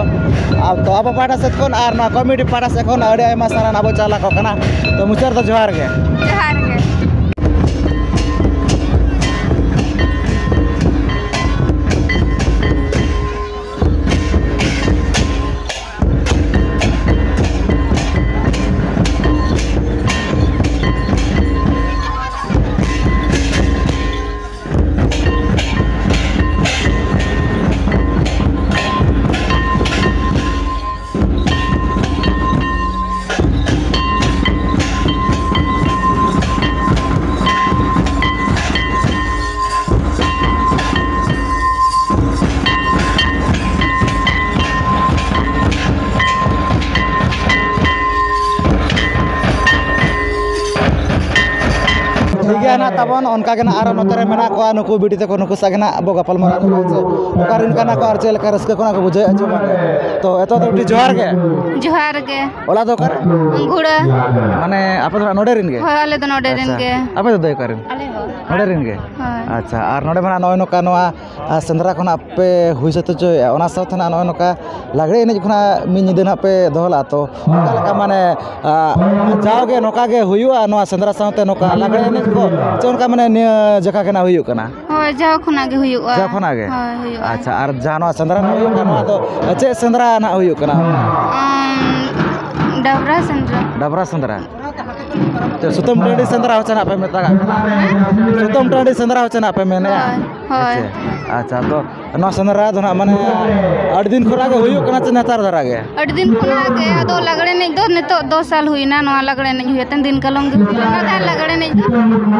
ᱟᱨ ᱛᱚ ᱟᱵᱚ ᱯᱟᱦᱴᱟ ᱥᱮᱫ ᱠᱷᱚᱱ ᱟᱨ ᱱᱚᱣᱟ ᱠᱚᱢᱤᱴᱤ ᱯᱟᱦᱴᱟ ᱥᱮᱫ ᱠᱷᱚᱱ ᱟᱹᱰᱤ ᱟᱭᱢᱟ ᱥᱟᱨᱦᱟᱣ ᱟᱵᱚ ᱪᱟᱞᱟ ᱠᱚ ᱠᱟᱱᱟ᱾ ᱛᱚ ᱢᱩᱪᱟᱹᱫ ᱨᱮᱫᱚ ᱡᱚᱦᱟᱨ ᱜᱮ᱾ ᱡᱚᱦᱟᱨ ᱜᱮ᱾ ᱛᱟᱵᱚᱱ ᱚᱱᱠᱟ ᱜᱮ ᱱᱟᱜ ᱟᱨᱚ ᱱᱚᱛᱮ ᱨᱮ ᱢᱮᱱᱟᱜ ᱠᱚᱣᱟ ᱱᱩᱠᱩ ᱵᱤᱴᱤ ᱛᱟᱠᱚ, ᱱᱩᱠᱩ ᱥᱟᱶ ᱜᱮ ᱱᱟᱜ ᱟᱵᱚ ᱜᱟᱯᱟᱞ ᱢᱟᱨᱟᱣ ᱧᱚᱜᱟ ᱡᱮ ᱚᱠᱟ ᱨᱮᱱ ᱠᱟᱱᱟ ᱠᱚ ᱟᱨ ᱪᱮᱫ ᱞᱮᱠᱟ ᱨᱟᱹᱥᱠᱟᱹ ᱠᱷᱚᱱᱟᱜ ᱠᱚ ᱵᱩᱡᱷᱟᱹᱣᱮᱫᱼᱟ ᱪᱮ ᱵᱟᱝ᱾ ᱛᱚ ᱮᱛᱚ ᱫᱚ ᱟᱹᱰᱤ ᱡᱚᱦᱟᱨ ᱜᱮ᱾ ᱡᱚᱦᱟᱨ ᱜᱮ᱾ ᱚᱲᱟᱜ ᱫᱚ ᱚᱠᱟᱨᱮ? ᱜᱷᱩᱲᱟᱹ᱾ ᱢᱟᱱᱮ ᱟᱯᱮ ᱫᱚ ᱱᱟᱜ ᱱᱚᱰᱮ ᱨᱮᱱ ᱜᱮ? ᱦᱳᱭ, ᱟᱞᱮ ᱫᱚ ᱱᱚᱰᱮ ᱨᱮᱱ ᱟᱪᱪᱷᱟ᱾ ᱜᱮ᱾ ᱟᱯᱮ ᱫᱚ ᱚᱠᱟ ᱨᱮᱱ? ᱟᱞᱮ ᱦᱚᱸ᱾ ᱱᱚᱰᱮ ᱨᱮᱱ ᱜᱮ? ᱦᱳᱭ᱾ ᱟᱪᱪᱷᱟ, ᱟᱨ ᱱᱚᱰᱮ ᱢᱟ ᱱᱟᱜ ᱱᱚᱜᱼᱚᱭ ᱱᱚᱝᱠᱟ ᱱᱚᱣᱟ ᱟᱨ ᱥᱮᱸᱫᱽᱨᱟ ᱠᱷᱚᱱᱟᱜ ᱯᱮ ᱦᱩᱭ ᱥᱟᱹᱛ ᱦᱚᱪᱚᱭᱮᱫᱼᱟ, ᱚᱱᱟ ᱥᱟᱶᱛᱮ ᱱᱟᱜ ᱱᱚᱜᱼᱚᱭ ᱱᱚᱝᱠᱟ ᱞᱟᱜᱽᱲᱮ ᱮᱱᱮᱡ ᱠᱷᱚᱱᱟᱜ ᱢᱤᱫ ᱧᱤᱫᱟᱹ ᱱᱟᱜ ᱯᱮ ᱫᱚᱦᱚ ᱞᱮᱫᱼᱟ, ᱛᱚ ᱚᱠᱟ ᱞᱮᱠᱟ ᱢᱟᱱᱮ, ᱟ, ᱡᱟᱣᱜᱮ ᱱᱚᱝᱠᱟ ᱜᱮ ᱦᱩᱭᱩᱜᱼᱟ ᱱᱚᱣᱟ ᱥᱮᱸᱫᱽᱨᱟ ᱥᱟᱶᱛᱮ ᱱᱚᱝᱠᱟ ᱞᱟᱜᱽᱲᱮ ᱮᱱᱮᱡ ᱠᱚ, ᱪᱮ ᱚᱱᱠᱟ ᱢᱟᱱᱮ ᱱᱤᱭᱟᱹ ᱡᱚᱠᱷᱟ ᱜᱮ ᱱᱟᱜ ᱦᱩᱭᱩᱜ ᱠᱟᱱᱟ? ᱦᱳᱭ, ᱡᱟᱣ ᱠᱷᱚᱱᱟᱜ ᱜᱮ ᱦᱩᱭᱩᱜᱼᱟ᱾ ᱡᱟᱣ ᱠᱷᱚᱱᱟᱜ ᱜᱮ? ᱦᱳᱭ, ᱦᱩᱭᱩᱜᱼᱟ᱾ ᱟᱪᱪᱷᱟ, ᱟᱨ ᱡᱟᱦᱟᱸ ᱱᱚᱣᱟ ᱥᱮᱸᱫᱽᱨᱟ ᱱᱟᱜ ᱦᱩᱭᱩᱜ ᱠᱟᱱᱟ, ᱱᱚᱣᱟ ᱫᱚ ᱪᱮᱫ ᱥᱮᱸᱫᱽᱨᱟ ᱱᱟᱜ ᱦᱩᱭᱩᱜ ᱠᱟᱱᱟ? ᱟᱢ, ᱰᱟᱵᱽᱨᱟ ᱥᱮᱸᱫᱽᱨᱟ᱾ ᱰᱟᱵᱽᱨᱟ ᱥᱮᱸᱫᱽᱨᱟ? ᱪᱮᱫ ᱥᱩᱛᱟᱹᱢ ᱴᱟᱺᱰᱤ ᱥᱮᱸᱫᱽᱨᱟ ᱦᱚᱸ ᱪᱮ ᱱᱟᱜ ᱯᱮ ᱢᱮᱛᱟᱜᱟᱜ ᱠᱟᱱᱟ? ᱥᱩᱛᱟᱹᱢ ᱴᱟᱺᱰᱤ ᱥᱮᱸᱫᱽᱨᱟ ᱦᱚᱸ ᱪᱮ ᱱᱟᱜ ᱯᱮ ᱢᱮᱱᱮᱫᱼᱟ? ᱦᱳᱭ, ᱦᱳᱭ᱾ ᱦᱮᱸ ᱪᱮ? ᱟᱪᱪᱷᱟ, ᱛᱚ ᱱᱚᱣᱟ ᱥᱮᱸᱫᱽᱨᱟ ᱫᱚ ᱱᱟᱜ ᱢᱟᱱᱮ ᱟᱹᱰᱤ ᱫᱤᱱ ᱠᱷᱚᱱᱟᱜ ᱜᱮ ᱦᱩᱭᱩᱜ ᱠᱟᱱᱟ ᱪᱮ ᱱᱮᱛᱟᱨ ᱫᱷᱟᱨᱟ ᱜᱮ? ᱟᱹᱰᱤ ᱫᱤᱱ ᱠᱷᱚᱱᱟᱜ ᱜᱮ, ᱟᱫᱚ ᱞᱟᱜᱽᱲᱮ ᱮᱱᱮᱡ ᱫᱚ ᱱᱤᱛᱚᱜ ᱫᱚᱥ ᱥᱟᱞ ᱦᱩᱭᱱᱟ, ᱱᱚᱣᱟ ᱞᱟᱜᱽᱲᱮ ᱮᱱᱮᱡ ᱦᱩᱭᱩᱜ ᱛᱟᱦᱮᱸ, ᱫᱤᱱ ᱠᱟᱞᱚᱢ ᱜᱮ ᱦᱩᱭᱩᱜ ᱠᱟᱱ ᱛᱟᱦᱮᱸ ᱞᱟᱜᱽᱲᱮ ᱮᱱᱮᱡ ᱫᱚ᱾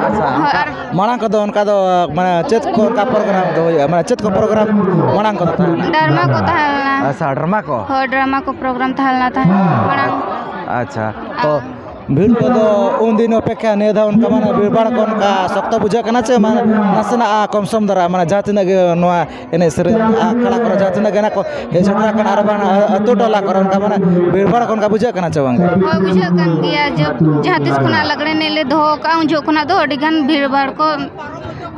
ᱟᱪᱪᱷᱟ, ᱦᱳᱭ, ᱚᱱᱠᱟ ᱟᱨ ᱢᱟᱲᱟᱝ ᱠᱚᱫᱚ ᱚᱱᱠᱟ ᱫᱚ ᱢᱟᱱᱮ ᱪᱮᱫ ᱠᱚ ᱚᱱᱠᱟ ᱯᱨᱳᱜᱨᱟᱢ ᱫᱚ ᱦᱩᱭᱩᱜᱼᱟ? ᱢᱟᱱᱮ ᱪᱮᱫ ᱠᱚ ᱯᱨᱳᱜᱨᱟᱢ ᱢᱟᱲᱟᱝ ᱠᱚᱫᱚ ᱛᱟᱦᱮᱸ ᱞᱮᱱᱟ? ᱰᱨᱟᱢᱟ ᱠᱚ ᱛᱟᱦᱮᱸ ᱞᱮᱱᱟ᱾ ᱟᱪᱪᱷᱟ, ᱰᱨᱟᱢᱟ ᱠᱚ? ᱦᱳᱭ, ᱰᱨᱟᱢᱟ ᱠᱚ ᱯᱨᱳᱜᱨᱟᱢ ᱛᱟᱦᱮᱸ ᱞᱮᱱᱟ ᱛᱟᱦᱮᱸᱫ ᱢᱟᱲᱟᱝ᱾ ᱟᱪᱪᱷᱟ, ᱛᱚ ᱟᱨ ᱵᱷᱤᱲ ᱠᱚᱫᱚ ᱩᱱᱫᱤᱱ ᱚᱯᱮᱠᱠᱷᱟ ᱱᱤᱭᱟᱹ ᱫᱷᱟᱣ ᱚᱱᱠᱟ ᱢᱟᱱᱮ ᱵᱷᱤᱲ ᱵᱷᱟᱲ ᱠᱚ ᱚᱱᱠᱟ ᱥᱚᱠᱛᱚ ᱵᱩᱡᱷᱟᱹᱜ ᱠᱟᱱᱟ ᱪᱮ ᱢᱟᱱᱮ ᱱᱟᱥᱮᱱᱟᱜ ᱠᱚᱢ ᱥᱚᱢ ᱫᱷᱟᱨᱟ, ᱢᱟᱱᱮ ᱡᱟᱦᱟᱸ ᱛᱤᱱᱟᱹᱜ ᱜᱮ ᱱᱚᱣᱟ ᱮᱱᱮᱡ ᱥᱮᱨᱮᱧ ᱟᱠᱷᱲᱟ ᱠᱚᱨᱮ ᱡᱟᱦᱟᱸ ᱛᱤᱱᱟᱹᱜ ᱜᱮ ᱦᱮᱱᱟᱜ ᱠᱚ ᱦᱮᱡ ᱥᱮᱴᱮᱨ ᱟᱠᱟᱱᱟ, ᱟᱨ ᱵᱟᱝ ᱟᱹᱛᱩ ᱴᱚᱞᱟ ᱠᱚᱨᱮ ᱚᱱᱠᱟ ᱢᱟᱱᱮ ᱵᱷᱤᱲ ᱵᱷᱟᱲ ᱠᱚ ᱚᱱᱠᱟ ᱵᱩᱡᱷᱟᱹᱜ ᱠᱟᱱᱟ ᱪᱮ ᱵᱟᱝ? ᱦᱳᱭ, ᱵᱩᱡᱷᱟᱹᱜ ᱠᱟᱱ ᱜᱮᱭᱟ᱾ ᱡᱮ ᱡᱟᱦᱟᱸ ᱛᱤᱥ ᱠᱷᱚᱱᱟᱜ ᱞᱟᱜᱽᱲᱮ ᱮᱱᱮᱡ ᱞᱮ ᱫᱚᱦᱚ ᱟᱠᱟᱫᱼᱟ, ᱩᱱ ᱡᱚᱦᱚᱜ ᱠᱷᱚᱱᱟᱜ ᱫᱚ ᱟᱹᱰᱤ ᱜᱟᱱ ᱵᱷᱤᱲ ᱵᱷᱟᱲ ᱠᱚ,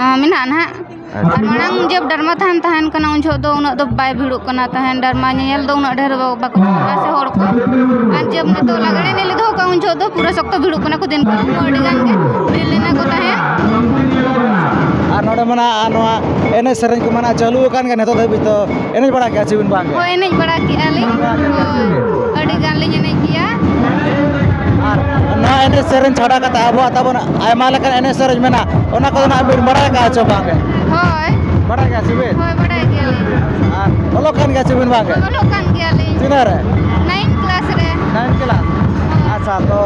ᱟᱸ, ᱢᱮᱱᱟᱜᱼᱟ ᱱᱟᱦᱟᱜ᱾ ᱟᱪᱪᱷᱟ᱾ ᱟᱨ ᱢᱟᱲᱟᱝ ᱡᱮ ᱰᱨᱟᱢᱟ ᱛᱟᱦᱮᱱ, ᱛᱟᱦᱮᱱ ᱠᱟᱱᱟ, ᱩᱱ ᱡᱚᱦᱚᱜ ᱫᱚ ᱩᱱᱟᱹᱜ ᱫᱚ ᱵᱟᱭ ᱵᱷᱤᱲᱚᱜ ᱠᱟᱱᱟ ᱛᱟᱦᱮᱱ, ᱰᱨᱟᱢᱟ ᱧᱮᱧᱮᱞ ᱫᱚ ᱩᱱᱟᱹᱜ ᱰᱷᱮᱨ ᱫᱚ ᱵᱟᱠᱚ ᱪᱟᱞᱟᱜ ᱠᱟᱱᱟ ᱥᱮ ᱦᱚᱲ ᱠᱚ᱾ ᱟᱨ ᱡᱮ ᱱᱤᱛᱚᱜ ᱞᱟᱜᱽᱲᱮ ᱮᱱᱮᱡ ᱞᱮ ᱫᱚᱦᱚ ᱠᱟᱜᱼᱟ, ᱩᱱ ᱡᱚᱦᱚᱜ ᱫᱚ ᱯᱩᱨᱟᱹ ᱥᱚᱠᱛᱚ ᱵᱷᱤᱲᱚᱜ ᱠᱟᱱᱟ ᱠᱚ, ᱫᱤᱱ ᱠᱟᱞᱚᱢ ᱦᱚᱸ ᱟᱹᱰᱤ ᱜᱟᱱ ᱜᱮ ᱵᱷᱤᱲ ᱞᱮᱱᱟ ᱠᱚ ᱛᱟᱦᱮᱸᱫ᱾ ᱟᱨ ᱱᱚᱰᱮ ᱢᱟ ᱱᱟᱜ ᱱᱚᱣᱟ ᱮᱱᱮᱡ ᱥᱮᱨᱮᱧ ᱠᱚ ᱢᱟ ᱱᱟᱜ ᱪᱟᱹᱞᱩ ᱟᱠᱟᱱ ᱜᱮ ᱱᱤᱛᱚᱜ ᱫᱷᱟᱹᱵᱤᱡ, ᱛᱚ ᱮᱱᱮᱡ ᱵᱟᱲᱟ ᱠᱮᱜᱼᱟ ᱪᱮ ᱵᱤᱱ ᱵᱟᱝ ᱜᱮ? ᱦᱳᱭ, ᱮᱱᱮᱡ ᱵᱟᱲᱟ ᱠᱮᱜᱼᱟ ᱞᱤᱧ᱾ ᱦᱳᱭ, ᱟᱹᱰᱤ ᱜᱟᱱ ᱞᱤᱧ ᱮᱱᱮᱡ ᱜᱮᱭᱟ᱾ ᱟᱨ ᱱᱚᱣᱟ ᱮᱱᱮᱡ ᱥᱮᱨᱮᱧ ᱪᱷᱟᱰᱟ ᱠᱟᱛᱮ ᱟᱵᱚᱣᱟᱜ ᱛᱟᱵᱚᱱ ᱟᱭᱢᱟ ᱞᱮᱠᱟᱱ ᱮᱱᱮᱡ ᱥᱮᱨᱮᱧ ᱢᱮᱱᱟᱜᱼᱟ, ᱚᱱᱟ ᱠᱚᱫᱚ ᱱᱟᱜ ᱵᱤᱱ ᱵᱟᱲᱟᱭ ᱟᱠᱟᱫᱼᱟ ᱪᱮ ᱵᱟᱝ ᱜᱮ? ᱦᱳᱭ᱾ ᱵᱟᱲᱟᱭ ᱜᱮᱭᱟ ᱪᱮ ᱵᱤᱱ? ᱦᱳᱭ, ᱵᱟᱲᱟᱭ ᱜᱮᱭᱟᱞᱤᱧ᱾ ᱟᱨ ᱚᱞᱚᱜ ᱠᱟᱱ ᱜᱮᱭᱟ ᱪᱮ ᱵᱤᱱ ᱵᱟᱝ ᱜᱮ? ᱚᱞᱚᱜ ᱠᱟᱱ ᱜᱮᱭᱟᱞᱤᱧ᱾ ᱛᱤᱱᱟᱹᱜ ᱨᱮ? Ninth class ᱨᱮ᱾ Ninth class? ᱦᱳᱭ᱾ ᱟᱪᱪᱷᱟ, ᱛᱚ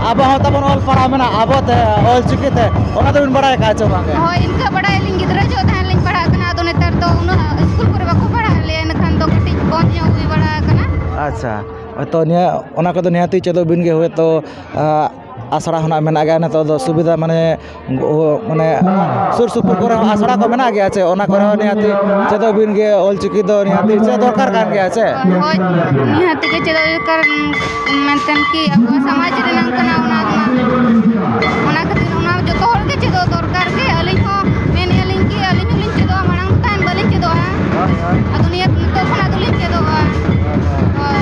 ᱟᱵᱚ ᱦᱚᱸ ᱛᱟᱵᱚᱱ ᱚᱞ ᱯᱟᱲᱦᱟᱣ ᱢᱮᱱᱟᱜᱼᱟ, ᱟᱵᱚ ᱛᱮ ᱚᱞ ᱪᱤᱠᱤ ᱛᱮ, ᱚᱱᱟ ᱫᱚᱵᱤᱱ ᱵᱟᱲᱟᱭ ᱟᱠᱟᱫᱼᱟ ᱪᱮ ᱵᱟᱝ ᱜᱮ? ᱦᱳᱭ, ᱤᱱᱠᱟᱹ ᱵᱟᱲᱟᱭᱟᱞᱤᱧ, ᱜᱤᱫᱽᱨᱟᱹ ᱡᱚᱦᱚᱜ ᱛᱟᱦᱮᱸ ᱞᱤᱧ ᱯᱟᱲᱦᱟᱜ ᱠᱟᱱᱟ, ᱟᱫᱚ ᱱᱮᱛᱟᱨ ᱫᱚ ᱩᱱᱟᱹᱜ ᱥᱠᱩᱞ ᱠᱚᱨᱮ ᱵᱟᱠᱚ ᱯᱟᱲᱦᱟᱜ ᱞᱮᱭᱟ, ᱤᱱᱟᱹᱠᱷᱟᱱ ᱫᱚ ᱠᱟᱹᱴᱤᱡ ᱵᱚᱱᱫᱽ ᱧᱚᱜ ᱦᱩᱭ ᱵᱟᱲᱟ ᱟᱠᱟᱱᱟ᱾ ᱟᱪᱪᱷᱟ, ᱦᱳᱭᱛᱚ ᱱᱤᱭᱟᱹ, ᱚᱱᱟ ᱠᱚᱫᱚ ᱱᱤᱦᱟᱹᱛᱤ ᱪᱮᱫᱚᱜ ᱵᱤᱱ ᱜᱮ ᱦᱳᱭᱛᱚ, ᱟᱜ, ᱟᱥᱲᱟ ᱦᱚᱸ ᱱᱟᱜ ᱢᱮᱱᱟᱜ ᱜᱮᱭᱟ ᱱᱤᱛᱚᱜ ᱫᱚ ᱥᱩᱵᱤᱫᱷᱟ, ᱢᱟᱱᱮ, ᱚ, ᱢᱟᱱᱮ ᱥᱩᱨ ᱥᱩᱯᱩᱨ ᱠᱚᱨᱮ ᱦᱚᱸ ᱟᱥᱲᱟ ᱠᱚ ᱢᱮᱱᱟᱜ ᱜᱮᱭᱟ ᱪᱮ? ᱚᱱᱟ ᱠᱚᱨᱮ ᱦᱚᱸ ᱱᱤᱦᱟᱹᱛᱤ ᱪᱮᱫᱚᱜ ᱵᱤᱱ ᱜᱮ, ᱚᱞᱪᱤᱠᱤ ᱫᱚ ᱱᱤᱦᱟᱹᱛᱤ ᱪᱮᱫ ᱫᱚᱨᱠᱟᱨ ᱠᱟᱱ ᱜᱮᱭᱟ ᱪᱮ? ᱦᱳᱭ, ᱱᱤᱦᱟᱹᱛ ᱜᱮ ᱪᱮᱫᱚᱜ ᱫᱚᱨᱠᱟᱨ, ᱢᱮᱱᱛᱮ ᱠᱤ ᱟᱵᱚᱣᱟᱜ ᱥᱚᱢᱟᱡᱽ ᱨᱮᱱᱟᱜ ᱠᱟᱱᱟ ᱚᱱᱟ ᱢᱟ᱾ ᱚᱱᱟ ᱠᱷᱟᱹᱛᱤᱨ ᱚᱱᱟ ᱡᱚᱛᱚ ᱦᱚᱲ ᱜᱮ ᱪᱮᱫᱚᱜ ᱫᱚᱨᱠᱟᱨ ᱜᱮ᱾ ᱟᱹᱞᱤᱧ ᱦᱚᱸ ᱢᱮᱱᱮᱫᱼᱟ ᱞᱤᱧ ᱠᱤ ᱟᱹᱞᱤᱧ ᱦᱚᱸᱞᱤᱧ ᱪᱮᱫᱚᱜᱼᱟ, ᱢᱟᱲᱟᱝ ᱛᱟᱦᱮᱱ ᱵᱟᱹᱞᱤᱧ ᱪᱮᱫᱚᱜᱼᱟ᱾ ᱦᱳᱭ, ᱦᱳᱭ᱾ ᱟᱫᱚ ᱱᱤᱭᱟᱹ ᱱᱤᱛᱚᱜ ᱠᱷᱚᱱᱟᱜ ᱫᱚᱞᱤᱧ ᱪᱮᱫᱚᱜᱼᱟ᱾ ᱦᱳᱭ᱾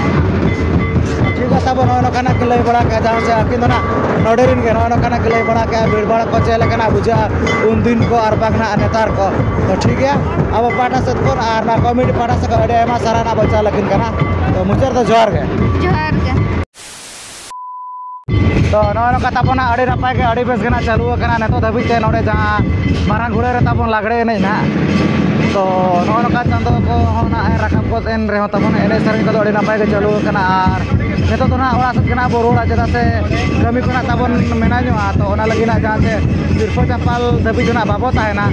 ᱴᱷᱤᱠ ᱜᱮᱭᱟ, ᱛᱟᱵᱚᱱ ᱱᱚᱜᱼᱚᱭ ᱱᱚᱝᱠᱟᱱᱟᱜ ᱠᱤᱱ ᱞᱟᱹᱭ ᱵᱟᱲᱟ ᱠᱮᱜᱼᱟ, ᱡᱟᱦᱟᱸ ᱥᱮ ᱟᱹᱠᱤᱱ ᱫᱚ ᱱᱟᱜ ᱱᱚᱰᱮ ᱨᱮᱱ ᱜᱮ ᱱᱚᱜᱼᱚᱭ ᱱᱚᱝᱠᱟᱱᱟᱜ ᱠᱤᱱ ᱞᱟᱹᱭ ᱵᱟᱲᱟ ᱠᱮᱜᱼᱟ, ᱵᱷᱤᱲ ᱵᱷᱟᱲ ᱠᱚ ᱪᱮᱫ ᱞᱮᱠᱟᱱᱟᱜ ᱵᱩᱡᱷᱟᱹᱜᱼᱟ ᱩᱱᱫᱤᱱ ᱠᱚ ᱟᱨ ᱵᱟᱝ ᱱᱟᱜ ᱱᱮᱛᱟᱨ ᱠᱚ᱾ ᱛᱚ ᱴᱷᱤᱠ ᱜᱮᱭᱟ, ᱟᱵᱚ ᱯᱟᱦᱴᱟ ᱥᱮᱫ ᱠᱷᱚᱱ ᱟᱨ ᱱᱚᱣᱟ ᱠᱚᱢᱤᱴᱤ ᱯᱟᱦᱴᱟ ᱥᱮᱫ ᱠᱷᱚᱱ ᱟᱹᱰᱤ ᱟᱭᱢᱟ ᱥᱟᱨᱦᱟᱣ ᱱᱟᱜ ᱵᱟᱪᱷᱟᱣ ᱞᱟᱹᱜᱤᱫ ᱠᱟᱱᱟ᱾ ᱛᱚ ᱢᱩᱪᱟᱹᱫ ᱨᱮᱫᱚ ᱡᱚᱦᱟᱨ ᱜᱮ᱾ ᱡᱚᱦᱟᱨ ᱜᱮ᱾ ᱛᱚ ᱱᱚᱜᱼᱚᱭ ᱱᱚᱝᱠᱟ ᱛᱟᱵᱚᱱ ᱟᱹᱰᱤ ᱱᱟᱯᱟᱭ ᱜᱮ, ᱟᱹᱰᱤ ᱵᱮᱥ ᱜᱮ ᱱᱟᱜ ᱪᱟᱹᱞᱩ ᱟᱠᱟᱱᱟ ᱱᱤᱛᱚᱜ ᱫᱷᱟᱹᱵᱤᱡ ᱛᱮ ᱱᱚᱰᱮ ᱡᱟᱦᱟᱸ ᱢᱟᱨᱟᱝ ᱜᱷᱩᱲᱟᱹ ᱨᱮ ᱛᱟᱵᱚᱱ ᱞᱟᱜᱽᱲᱮ ᱮᱱᱮᱡ ᱱᱟᱜ᱾ ᱛᱚ ᱱᱚᱜᱼᱚᱭ ᱱᱚᱝᱠᱟ ᱪᱟᱸᱫᱚ ᱠᱚ ᱦᱚᱸ ᱱᱟᱜ ᱮ ᱨᱟᱠᱟᱵ ᱜᱚᱫ ᱮᱱ ᱨᱮᱦᱚᱸ ᱛᱟᱵᱚᱱ ᱮᱱᱮᱡ ᱥᱮᱨᱮᱧ ᱠᱚᱫᱚ ᱟᱹᱰᱤ ᱱᱟᱯᱟᱭ ᱜᱮ ᱪᱟᱹᱞᱩ ᱟᱠᱟᱱᱟ᱾ ᱟᱨ ᱱᱤᱛᱚᱜ ᱫᱚ ᱱᱟᱜ ᱚᱲᱟᱜ ᱥᱮᱫ ᱜᱮ ᱱᱟᱜ ᱵᱚ ᱨᱩᱣᱟᱹᱲᱟ, ᱪᱮᱫᱟᱜ ᱥᱮ ᱠᱟᱹᱢᱤ ᱠᱚ ᱱᱟᱜ ᱛᱟᱵᱚᱱ ᱢᱮᱱᱟᱜ ᱧᱚᱜᱼᱟ᱾ ᱛᱚ ᱚᱱᱟ ᱞᱟᱹᱜᱤᱫ ᱱᱟᱜ ᱡᱟᱦᱟᱸ ᱛᱮ ᱥᱤᱨᱯᱟᱹ ᱪᱟᱯᱟᱞ ᱫᱷᱟᱹᱵᱤᱡ ᱫᱚ ᱱᱟᱜ ᱵᱟᱵᱚ ᱛᱟᱦᱮᱱᱟ᱾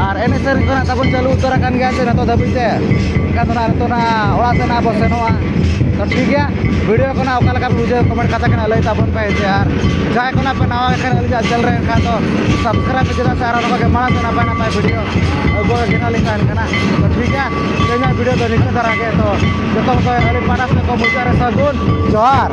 ᱟᱨ ᱮᱱᱮᱡ ᱥᱮᱨᱮᱧ ᱠᱚ ᱱᱟᱜ ᱛᱟᱵᱚᱱ ᱪᱟᱹᱞᱩ ᱩᱛᱟᱹᱨ ᱟᱠᱟᱱ ᱜᱮᱭᱟ ᱥᱮ ᱱᱤᱛᱚᱜ ᱫᱷᱟᱹᱵᱤᱡ ᱛᱮ, ᱮᱱᱠᱷᱟᱱ ᱫᱚ ᱱᱟᱜ ᱱᱤᱛᱚᱜ ᱱᱟᱜ ᱚᱲᱟᱜ ᱥᱮᱫ ᱱᱟᱜ ᱵᱚ ᱥᱮᱱᱚᱜᱼᱟ᱾ ᱛᱚ ᱴᱷᱤᱠ ᱜᱮᱭᱟ, ᱵᱷᱤᱰᱤᱭᱳ ᱠᱚ ᱱᱟᱜ ᱚᱠᱟ ᱞᱮᱠᱟ ᱯᱮ ᱵᱩᱡᱷᱟᱹᱣ, ᱠᱚᱢᱮᱱᱴ ᱠᱟᱛᱮ ᱜᱮ ᱱᱟᱜ ᱞᱟᱹᱭ ᱛᱟᱵᱚᱱ ᱯᱮ ᱦᱮᱸ ᱥᱮ᱾ ᱟᱨ ᱡᱟᱦᱟᱸᱭ ᱠᱚ ᱱᱟᱜ ᱯᱮ ᱱᱟᱣᱟ ᱜᱮ ᱠᱷᱟᱱ ᱟᱹᱞᱤᱧᱟᱜ ᱪᱮᱱᱮᱞ ᱨᱮ, ᱮᱱᱠᱷᱟᱱ ᱫᱚ ᱥᱟᱵᱥᱠᱨᱟᱭᱤᱵ ᱯᱮ, ᱪᱮᱫᱟᱜ ᱥᱮ ᱟᱨᱚ ᱱᱚᱝᱠᱟ ᱜᱮ ᱢᱟᱲᱟᱝ ᱛᱮ ᱱᱟᱯᱟᱭ ᱱᱟᱯᱟᱭ ᱵᱷᱤᱰᱤᱭᱳ ᱟᱹᱜᱩ ᱟᱹᱜᱤ ᱱᱟᱜ ᱞᱤᱧ ᱛᱟᱦᱮᱱ ᱠᱟᱱᱟ᱾ ᱛᱚ ᱴᱷᱤᱠ ᱜᱮᱭᱟ, ᱛᱮᱦᱮᱧᱟᱜ ᱵᱷᱤᱰᱤᱭᱳ ᱫᱚ ᱱᱤᱝᱠᱟᱹ ᱫᱷᱟᱨᱟ ᱜᱮ᱾ ᱛᱚ ᱡᱚᱛᱚ ᱠᱚ ᱟᱹᱞᱤᱧ ᱯᱟᱦᱴᱟ ᱥᱮᱫ ᱠᱷᱚᱱ ᱢᱩᱪᱟᱹᱫ ᱨᱮ ᱥᱟᱹᱜᱩᱱ ᱡᱚᱦᱟᱨ᱾